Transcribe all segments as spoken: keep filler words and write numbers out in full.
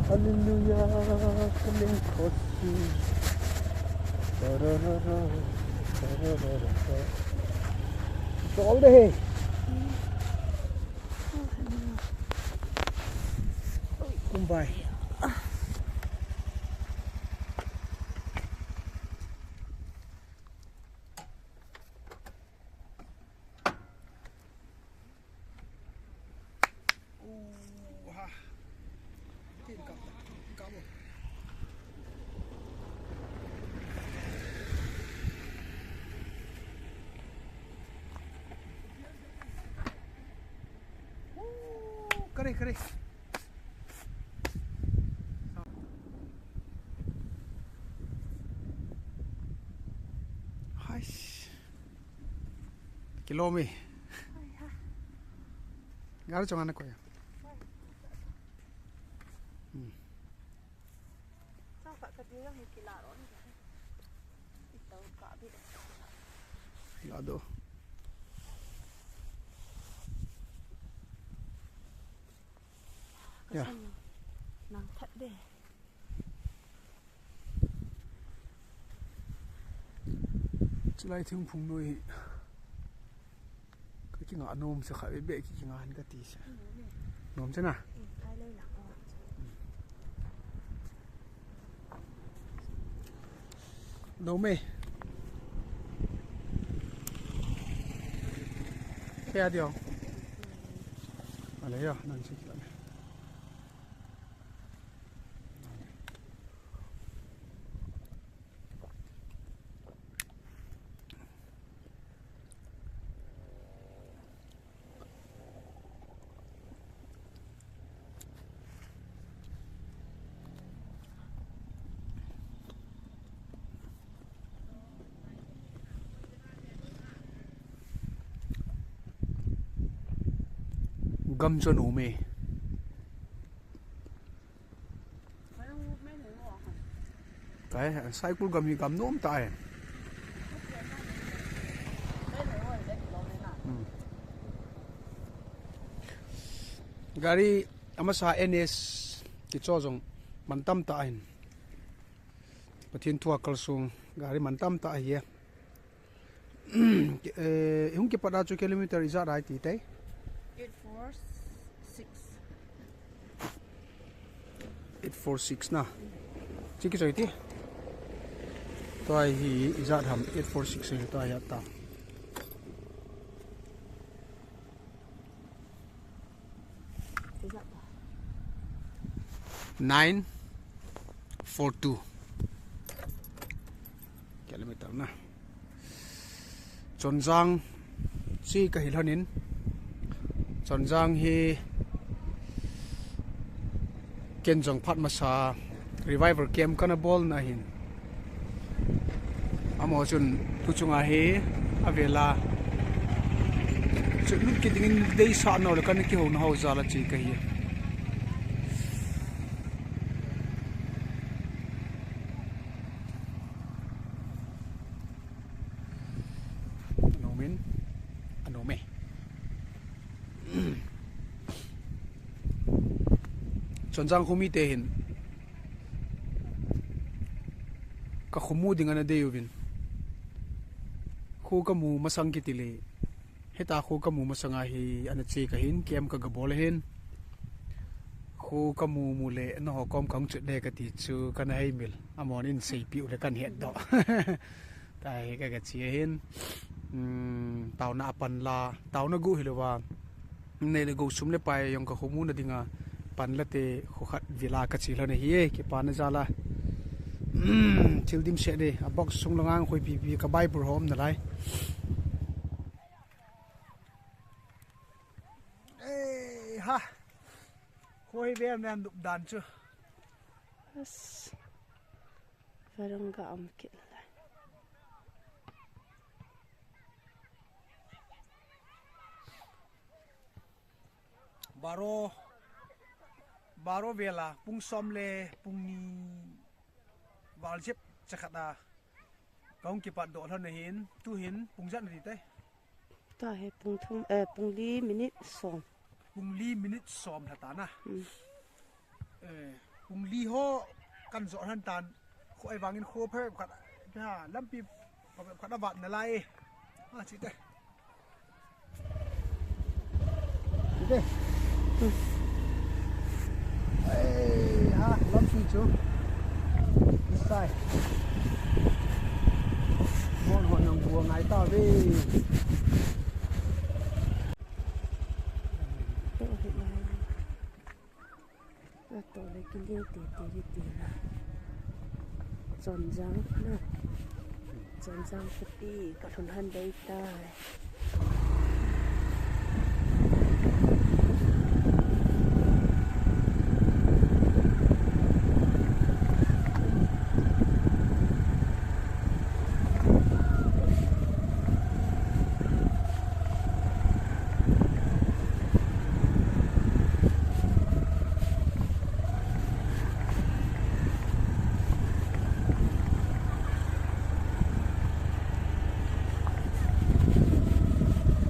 Hallelujah, coming for you. Tararara, tararara. It's all the hay. Kumbai. Kare, kare. Hais. Kilo mi. Gari chunga na koya. Hmm. Lado. Ya. Nang that de. Chulai thingphung noi hi. Ka kinga nom se kha be be ki kinga han ka ti se. Nom se na. Lo me. Kaya dio. Ale ya, nang si kila me. Gam chu nom e. Kai, Saikul gam hi gam nom tah e. Hmm. Gari amasa N S kicho jong mantam tah in. Pathen thu a kalsong gari mantam tah ahi e. Eh, hung kipat a chu kilometer ijat ahi ti tai? Eight four six. Eight four six na. Chi kichoi ti. Tua hi ijat ham eight four six hi tua hi ta. Nine four two kilometer na. Chonjang chi ka hi lhonin. Chonjang hi ken jong phat masa Revival Camp kana bol na hin. Amaho chun tu chunga hi avela. Chun lut kit dingin deisah nau le kana kihou nau jal a chi ka hi. Anomin, anome. Chonjang khomi te hin. Ka khomu ding ana dei uvin. Kho kamu masang kiti le. Heta kho kamu masanga hi ana che ka hin, camp ka gabol hin. Kho kamu mu le, naho kom kang chut le kati chu kana hei mil. Amon in seipi u le kan het doh. Tahi ka ka chi hin. Hmm, tauna apan la, tauna gu hilouva. Nei le go sum le pai jong ka khomu na dinga pan la te kho khat vila ka chi lhon ahi e, kipana jal a. Hmm, thil dimset de, a box sung langa hung khoi pipi ka Bible hom nalai. Eh, ha. Khoi ve men dup dan chu. As. Varanga am kit lai. Baro, baro vela, pung som le, pung ni, val jep, chakhat a. Kong kipat doh lhon ahin, tu hin, pung jat na ti te. Tahi pung thum, eh, pung li minute som. Pung li minute som lha ta na. Hmm. Eh, Pung li ho kan jot han tan. Kho ai vangin kho phe khat, ha, lampi phe khat avat nalai. Ha, chi te. Chi te. Ei, ha, lampi chu. Isai. Mon ho nang bua ngai ta ve. Atoh le kile tete kiti na. Chonjang na. Chonjang kati kalhun han dei tai.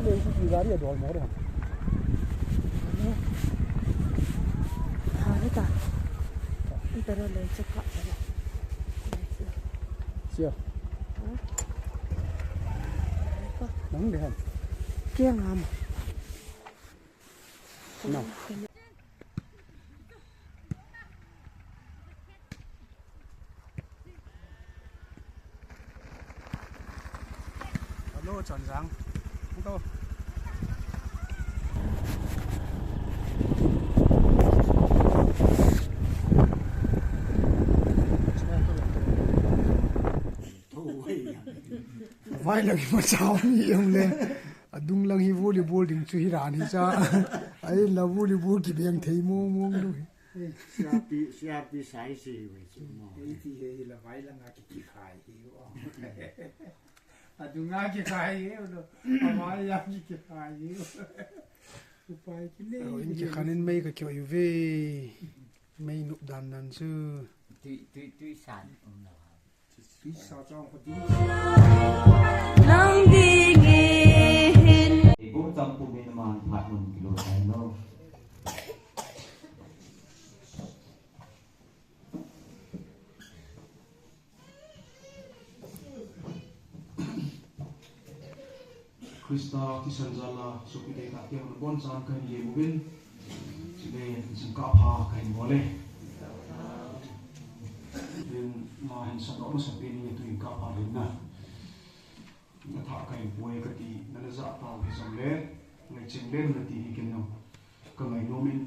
Tule chu ki gari a dol mo re. Ha, ni ta. Ni ta le che ka. Sia. Nang de han. Kiang ham. No. Hello, Chonjang. Hello. Vai lang hi machal ni em le. Adung lang hi volleyball ding chu hi ran hi cha. Ai la volleyball kibeng thei mong mong lu hi. Siapi, siapi sai si ve chu mo. Ei ti he hi la vai lang a ki ki khai hi o. Adung a ki khai hi o lo. Avai a ki ki khai hi o. Upai ki le. Oi, in ki khanin mei ka kyo yu ve. Mei nup dan nan chu. Tui, tui, tui san um lo. Nang dingin. Ibu campur ni naman phat mun kilo tayo. Christa thisan jal a sopi te kah te hon abonchan kahin lem uvin, chule jingkah pha kahin bol e. Tin, ma hin sap doh masapen in tu jingkah pha hin na. Na thah kahin pui kati, na la jah tau hijongle, ngai ching le nati hi ken no. Ka ngainom in,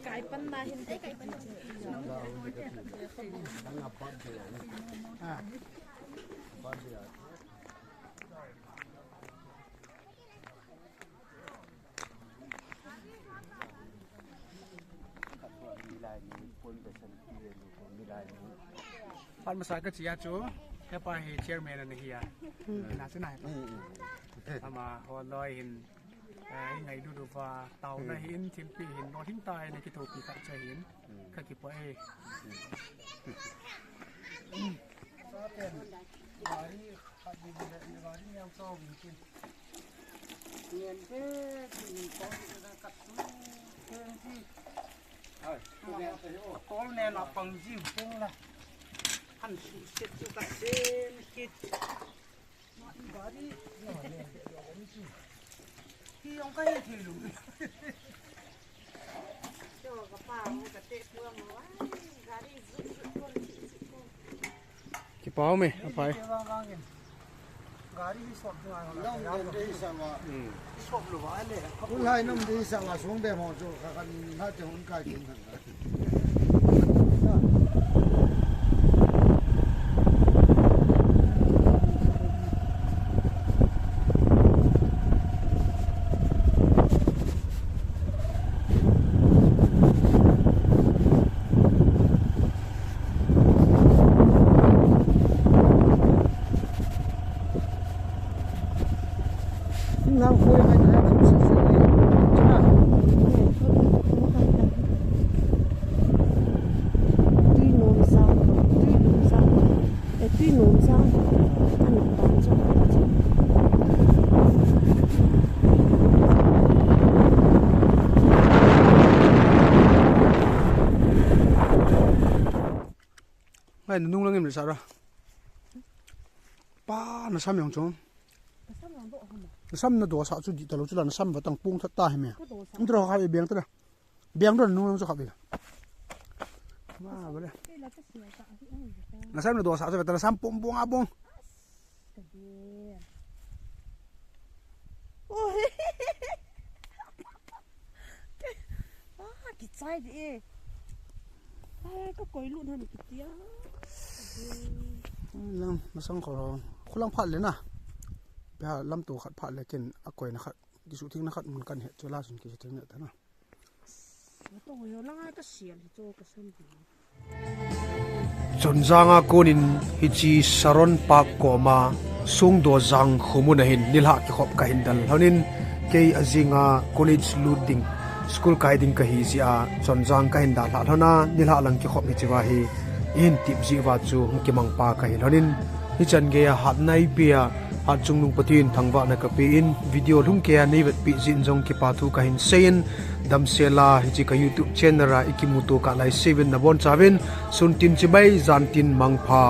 Kai pan na hin. Phat masa ka chia chu, hepa hi chairman ana hi a. Na chu na hepa. Ama ho loi hin, eh, i ngailut uva, taona hin, thilpeh hin, lolhing tah in ana kithopi khat chu ahin. Ka kipah e. Tol nen a pang jing pong la. Han su set chu ka sem kit. Gari, hi jong ka he thei lou. Kipah me, aphai. Gari hi sop ding a. Nang den dei sa wa. Hmm. Sop lou va le. Kulhai nam dei sa wa sung be mo chu ka kan na te hun kai kin. Ngai, nung lang im le sa ra. Pa, na sam jong chu. Na sam na doh sa chu dih talou chu la, na sam va tang pung that ta hi me. Ka doh sa. Nung tro kha beng ta la. Beng don nung lang chu kha beng. Ma, ba le. Na sam na doh sa chu ta, na sam pung pung a pung. Oi. Ah, kichai di e. Ai, ka koi lut ham kitia. Lang, masang kho. Khulang phat le na. Pia lam tu khat phat le kin a koi na khat. Kisu thing na khat mun kan he chu la sun kisu thing na ta na. Chonjang a konin hiche Saron Park koma Songdojang khomun a hin nilhah kikhop kahin dal lhonin, kei ajinga college lut ding, school kai ding kahi jeh a Chonjang kahin dalhah lhon a, nilhah lang kikhop hiche va hi ihin tep jeh uva chu hung kimang pa kahi lhonin, hichan geiya hat naipe a, Hatchungnung Pathen thangvahna kapen, video lhung keiya neivetpeh jeh in jong kipa thu kahin seiyin, damsel a hiche ka YouTube channel a ikimuto kah lai seh uvin nabonchauvin, sun tin chibai, jan tin mangpha.